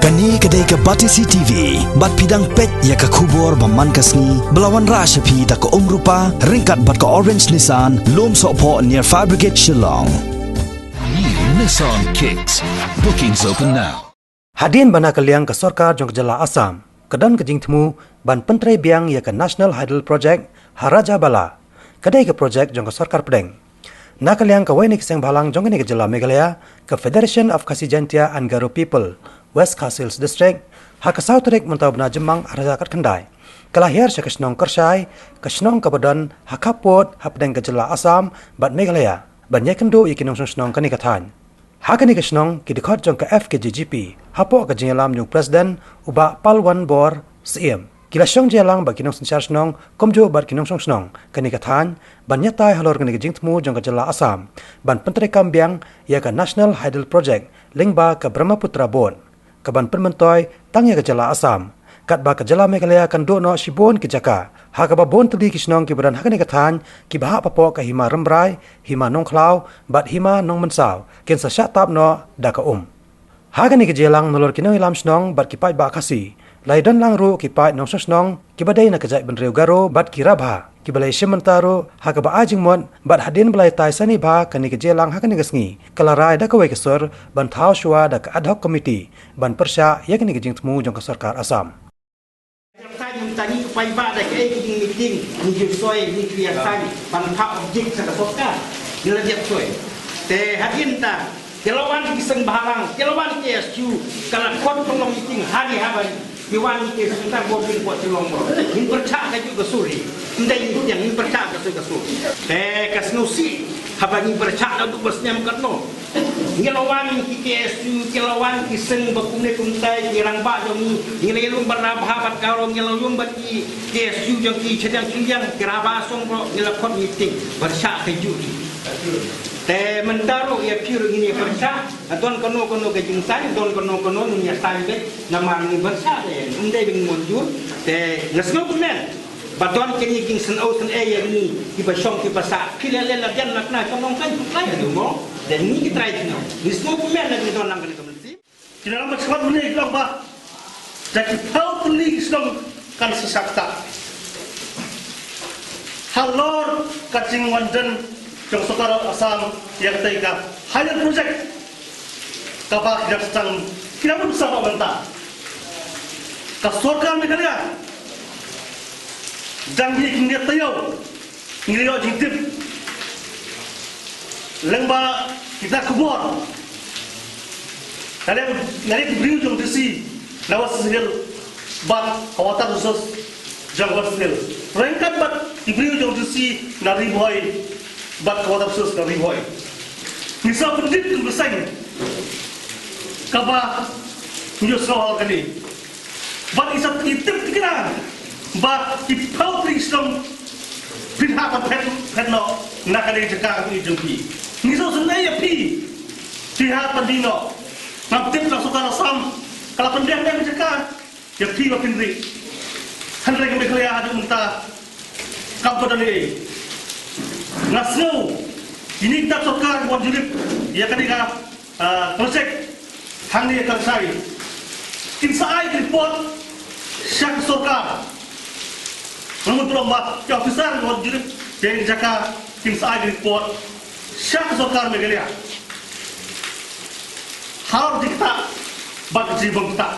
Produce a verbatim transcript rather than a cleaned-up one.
Kane ka dei ka Batesi T V, bad phi dang peit ïa ka khubor ba man ka sngi, ba la wanrah sha phi da ka Umrupa, ryngkat bad ka Orange Nissan, Lumsohphoh near Fire Brigade Shillong. New Nissan Kicks. Bookings open now. Hadien ba na ka liang ka sorkar jong ka jylla Assam ka don ka jingthmu ban pyntrei biang ïa ka National Hydel Project ha Rajabala, ka dei ka project jong ka sorkar pdeng. Na ka liang kawei na ki seng bhalang jong kane ka jylla Meghalaya, ka Federation of Khasi Jaintia and Garo People, West Khasi Hills District, ha ka saw tarik mynta u bnai Jymmang ar hajar khatkhyndai, ka la hiar sha ka shnong Kyrshai, ka shnong kaba don ha khappud hapdeng ka jylla Assam bad Meghalaya, ban ïakynduh ïa ki nongshong shnong kane ka thaiñ. Ha kane ka shnong, ki dkhot jong ka F K J G P, hapoh ka jingïalam jong u President, u Bah Palwan Bor Syiem, ki la shong jingïalang bad ki nongsynshar shnong kumjuh bad ki nongshong shnong kane ka thaiñ, ban ïatai halor kane ka jingthmu jong ka jylla Assam ban pyntreikam biang ïa ka National Hydel Project lyngba ka Brahmaputra Board, kaban pynmyntoi tang ïa ka jylla Assam, katba ka jylla Meghalaya kan duh noh shibun ki jaka, ha kaba bun tylli ki shnong kiba don ha kane ka thaiñ kiba hap hapoh ka Hima Rambrai, Hima Nongkhlaw bad Hima Nongmynsaw kin sa shah tap noh da ka um. Ha kane ka jingïalang nalor ki nongïalam shnong bad ki paidbah Khasi, la ïadon lang ruh ki paid nongshong shnong kiba dei na ka jaitbynriew Garo bad ki Rabha, kiba la ïashim bynta ruh ha kaba ai jingmut, bad hadien ba la ïatai sani bha kane ka jingïalang ha kane ka sngi, ka la rai da kawei ka sur ban thaw shuwa da ka ad hoc committee ban pyrshah ïa kane ka jingthmu jong ka sorkar Assam. Ïa ka thaiñ mynta ngi ki paidbah da kaei ka jingmeeting, ngi ju soi, ngi ju ïa thaiñ ban phah objek sha ka sorkar. Ngi la dep soi. Te hadien ta, ki la wan ki seng bhalang, ki la wan ki K S U, ka la khot pynlong meeting ha ri ha bari. Ki wan ki seng ta bor bin bor Shillong bor. Ngin pyrshah kajuh ka sur hi. Ym dei ngi pyrshah ka sur ka sur. Te ka sngewsih haba ngi pyrshah naduh ba snem katno. Ngi la wan ki K S U, ki la wan ki seng ba kumne kumtai, ki rangbah jong ngi, ngi la ïalum bad Rabha bad Garo, ngi la ïalum bad ki K S U jong ki shiliang shiliang, ki Rabha Songkroh, ngi la khot meeting, ban shah kajuh ki. Te mynta ruh ïa phi ruh ngin ïa pyrshah, don kano kano ka jingsaiñ, don kano kano ngin ïa saiñ beit, namar ngi pyrshah te, ym dei ba ngin mynjur, te nga sngewkmen. Ba don kine ki jingsngewsih ïa ngi kiba shong kiba sah. Phi leh leh la biang na kane ka nongkaiñ pynklaiñ haduh mo. Te ngi ki trai ki nong. Ngi sngewkmen na ngi don lang kane ka mynsiem. Ki nong ba sngewbha mynne ki long ba da ki phew tylli ki shnong kan sa shah ktah. Halor ka jingwan don jong sorkar Assam ïa katei ka Hydel Project. Kaba ki dang sdang, ki dang bun sa ba mynta. Ka sorkar Meghalaya dang ïa ki ngi taïew, ngi ïoh jingtip lyngba kita khubor. Nga dei, nga dei ki briew jong D C na West Khasi Hills bad ka Water Resource jong West Khasi Hills ryngkat bad ki briew jong D C na Ri Bhoi bad ka Water Resource na Ri Bhoi. Ngi sa pyndit kum ka seng kaba ngi ïohsngew ha kane. Bad ngi sa tip tikna ba ki phew tylli ki shnong phin hap ban phet, phet noh na kane ka jaka ka jong phi. Ngi sa sngewsih ïa phi, phi hap ban die noh. Ngam tip ka sorkar Assam ka la pynbiang biang ka jaka ïa phi ba phin rieh. Hynrei ka Meghalaya haduh mynta kam pat don ei. Nga sngew ïa kine kita sorkar ba wan jurip ïa kane ka, ah, project hangne ha Kyrshai kin sa ai ka report sha ka sorkar. Nga mut ba ki officer ba wan jurip ïa kane ka jaka kin sa ai ka report sha ka sorkar Meghalaya. Halor ka jingktah bad ka jingbym ktah.